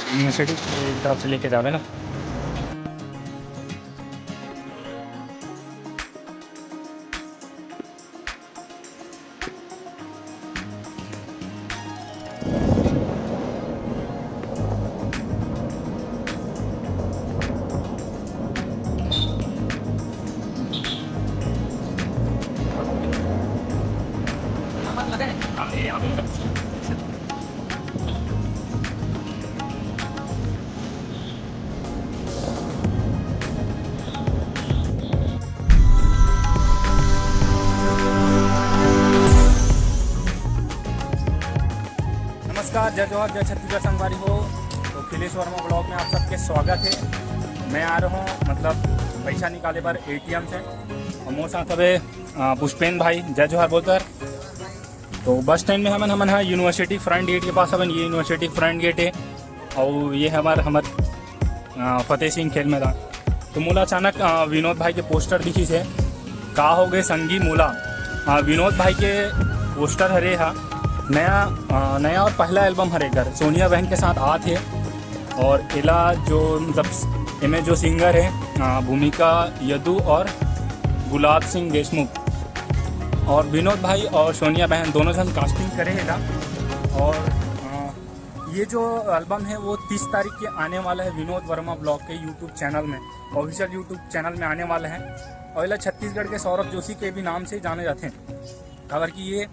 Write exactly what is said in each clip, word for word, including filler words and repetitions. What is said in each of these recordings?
University के हिसाब से लेके जावे ना। नमस्कार, जय जोहार, जय छत्तीसगढ़ संगवारी हो। तो खिलेश वर्मा ब्लॉग में आप सबके स्वागत है। मैं आ रहा हूँ, मतलब, पैसा निकाले बर एटीएम से। और मोर साथ हवे, आ, पुष्पेन भाई। जय जोहार बोल कर। तो बस स्टैंड में हमन, हमन हा यूनिवर्सिटी फ्रंट गेट के पास हवन। ये यूनिवर्सिटी फ्रंट गेट है और ये हमार, हमार, आ, फतेह सिंह खेल मैदान। तो मोला अचानक, आ, विनोद भाई के पोस्टर दिखिस हे, का हो गए संगी मोला। आ, विनोद भाई के पोस्टर हरे हा, नया, आ, नया और पहला एल्बम हरे कर सोनिया बहन के साथ आत हे। और एला जो, मतलब, एमे जो सिंगर है, आ, भूमिका यदु और गुलाब सिंह देशमुख, और विनोद भाई और सोनिया बहन दोनों जन कास्टिंग करे हे एला। और, आ, ये जो एल्बम है वो तीस तारीख के आने वाला है विनोद वर्मा ब्लॉग के यूट्यूब चैनल में, ऑफिशियल यूट्यूब चैनल में आने वाला है। और एला छत्तीसगढ़ के सौरभ जोशी के भी नाम से जाने जाते हैं, काबर कि ये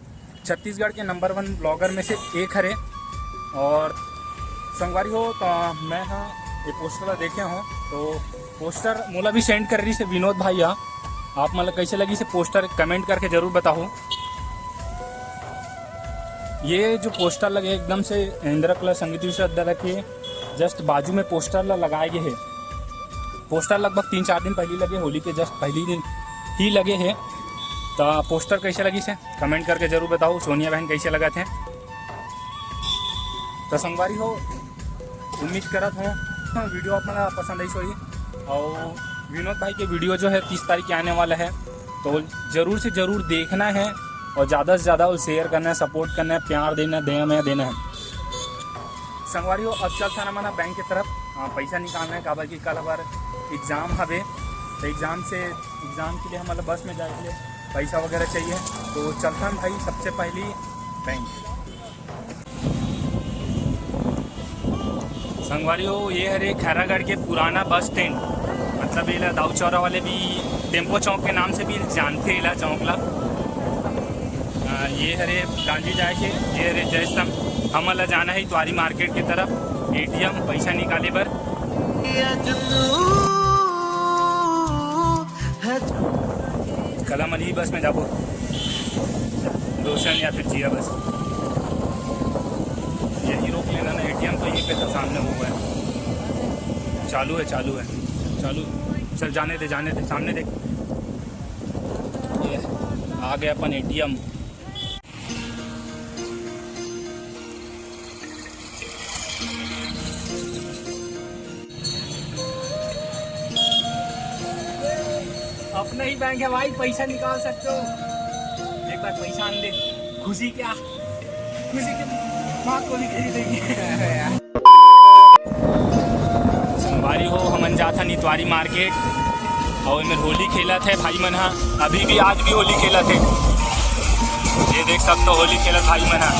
छत्तीसगढ़ के नंबर वन ब्लॉगर में से एक हरे। और संगवारी हो, तो मैं हा ये पोस्टर ला देखे हूँ, तो पोस्टर मोला भी सेंड करे रहिस हे विनोद भाई हा। आप मन ला कैसे लगिस हे पोस्टर, कमेंट करके जरूर बताओ। ये जो पोस्टर लगे एकदम से इंद्रकला संगीत विश्वविद्यालय के जस्ट बाजू में पोस्टर ला लगाए गए हे। पोस्टर लगभग तीन चार दिन पहली लगे, होली के जस्ट पहली दिन ही लगे हे। तो पोस्टर कैसे लगिस हे कमेंट करके जरूर बताओ, सोनिया बहन कैसे लगत हे। तो संगवारी हो, उम्मीद करत हूँ वीडियो आप मन ला पसंद आइस होही। और विनोद भाई के वीडियो जो है तीस तारीख के आने वाला है, तो जरूर से जरूर देखना है और ज़्यादा से ज़्यादा शेयर करना है, सपोर्ट करना है, प्यार देना है, दया मया देना है। संगवारी हो, अब चलथन हमन ह बैंक के तरफ, हाँ, पैसा निकालना है, काबर कि कल हमार एग्जाम हवे, तो एग्जाम से, एग्जाम के लिए हमन ला बस में जाए के लिए पैसा वगैरह चाहिए। तो चलथन भाई, सबसे पहली बैंक। संगवारी हो, ये हरे खैरागढ़ के पुराना बस स्टैंड, मतलब एला दाऊ चौरा वाले भी टेम्पो चौक के नाम से भी जानथे एला, चौक ला। आ, ये हरे गांधी जाए के, ये हरे जय स्तंभ। हमन ला जाना है इतवारी मार्केट के तरफ एटीएम पैसा निकाले बर। कल हमन ही बस में जाबो, रोशन या फिर जिया बस। यही रोक लेना ना, एटीएम तो यहीं पे था, सामने वो है, चालू है, चालू है, चालू। चल, जाने दे, जाने दे, सामने देख। ये आ गया अपन एटीएम। अपना ही बैंक है भाई, पैसा निकाल सकते हो। एक बार पैसा आने दे, खुशी क्या, खुशी के माँ को भी खरीदेंगे। संगवारी हो, हमन जाथन इतवारी मार्केट, और एमेर होली खेलत है भाई मन हा। अभी भी, आज भी होली खेलत है। ये देख सकते हो, होली खेलत भाई मन हा।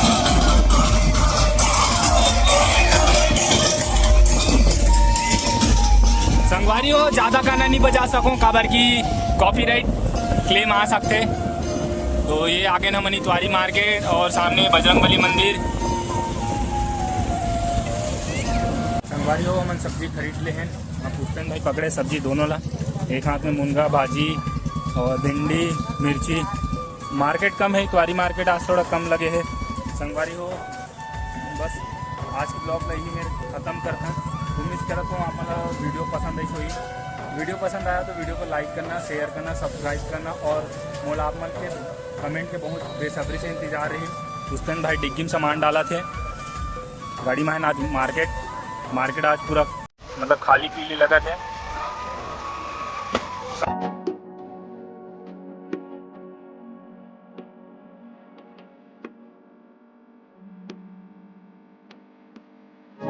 संगवारी हो, ज्यादा गाना नहीं बजा सकूं, काबर की कॉपीराइट क्लेम आ सकते। तो ये आगे ना मनी त्वारी मार्केट और सामने बजरंगबली मंदिर। संगवारी हो, हमन सब्जी खरीद ले हैं। अब पुष्पेन भाई पकड़े सब्जी दोनों ला, एक हाथ में मुनगा भाजी और भिंडी, मिर्ची। मार्केट कम है, त्वारी मार्केट आज थोड़ा कम लगे है। संगवारी हो, बस आज के ब्लॉग ला यही मेर खत्म करता। उम्मीद करत हूँ आप मन ला वीडियो पसंद आई होही। वीडियो पसंद आया तो वीडियो को लाइक करना, शेयर करना, सब्सक्राइब करना और मोला आप मन के कमेंट के बहुत बेसब्री से इंतजार रही। पुष्पेन भाई डिग्गी में सामान डालत हे गाड़ी में। आज मार्केट, मार्केट आज पूरा मतलब खाली पीली लगत हे।